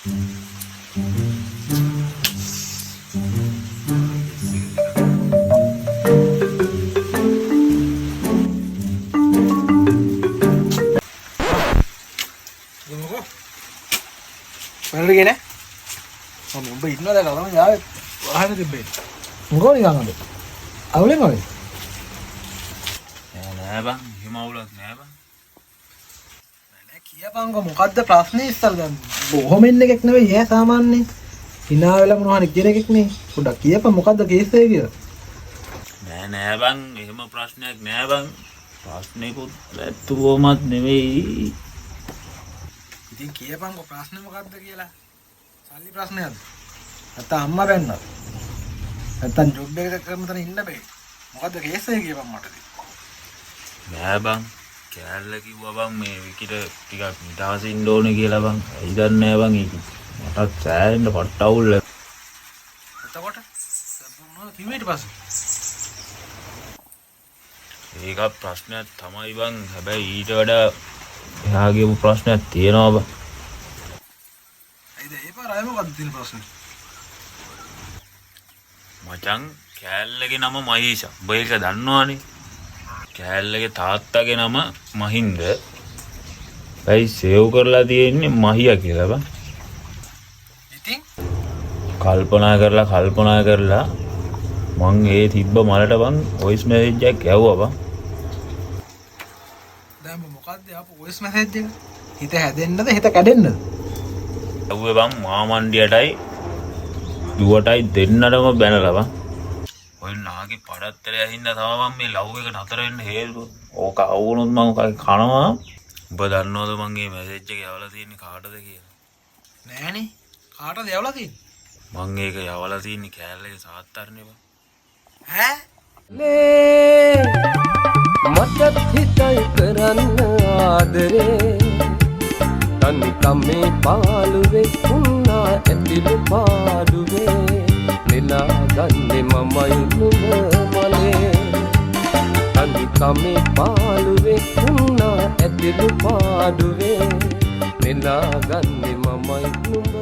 මොකෝ? වැඩට ගියේ නෑ? මම උඹ ඉන්නවා දැකලා තමයි ආවේ. වහන්න තිබ්බේ. මොකෝ නිකන් අද? අවුලෙන් වගේ. නෑ නෑ බං, එහෙම අවුලක් නෑ බං. නෑ කියපන්කෝ මොකද්ද ප්‍රශ්නේ ඉස්සල්ලා දැන්. බොහොම ඉන්න එකෙක් නෙවෙයි ඈ සාමාන්‍යයෙන්. හිනා වෙලා මොනවා හරි කියන එකෙක් නේ. පොඩ්ඩක් කියපන් මොකද්ද කේස් එක කියලා. නෑ නෑ බං, එහෙම ප්‍රශ්නයක් නෑ බං. ප්‍රශ්නෙකුත් ඇත්තුවමත් නෙවෙයි. ඉතින් කියපන්කෝ ප්‍රශ්නේ මොකද්ද කියලා. සල්ලි ප්‍රශ්නයක්ද? නැත්තම් අම්මා බැන්නද? නැත්තම් ජොබ් එක කරන තැන ඉන්න බෑ. මොකද්ද කේස් එක කියපන් මට ඉතින්. නෑ බං, කෑල්ල කිව්වා බං මේ විකිට ටිකක් නිදහස ඉන්න ඕනේ කියලා බං. ඇයි දන්නේ නෑ බං ඒක. මටත් සෑහෙන්න පට්ට අවුල්. එතකොට දැන් මොනවද කිව්වේ ඊට පස්සේ? ඒකත් ප්‍රශ්නයක් තමයි බං. හැබැයි ඊට වඩා එහා ගියපු ප්‍රශ්නයක් තියෙනවා බං. ඇයිද ඒ පාර ආයෙ මොකද්ද තියෙන ප්‍රශ්නේ? මචං කෑල්ලගේ නම මහීෂා. උඹ ඒක දන්නවනේ. කෑල්ලගේ තාත්තගේ නම මහින්ද. ඇයි සේව් කරලා තියෙන්නේ මහියා කියලා බං. ඉතින් කල්පනා කරලා කල්පනා කරලා මං ඒ තිබ්බ මලට බං වොයිස් මැසේජ් එකක් යවුවා බං. දැන් උඹ මොකද්ද ආපු වොයිස් මැසේජ් එක? හිත හැදෙන්නද හිත කැඩෙන්නද? යව්වේ බං මාමණ්ඩියටයි දුවටයි දෙන්නටම බැනලා බං. ඔය නාගේ පඩත්තරය හින්දා තමයි බං මේ ලව් එක නතර වෙන්න හේතුව. ඕක අවුනොත් මං ඔක කනවා. උඹ දන්නවද මං මේ මැසේජ් එක යවලා තියෙන්නේ කාටද කියලා? නෑනේ. කාටද යවලා තියෙන්නේ? මං ඒක යවලා තියෙන්නේ කෑල්ලගේ සාත්තරනේ බං. ඈ? ලේ මටත් හිතයි කරන්න ආදරේ තනිකමේ පාළුවේ උන්නා ඇතිලු පාඩුවේ නෙලා ගන්නේ මමයි නුඹ මලේ තනිකමේ පාළුවේ උන්නා ඇතිලු පාඩුවේ නෙලා ගන්නේ මමයි නුඹ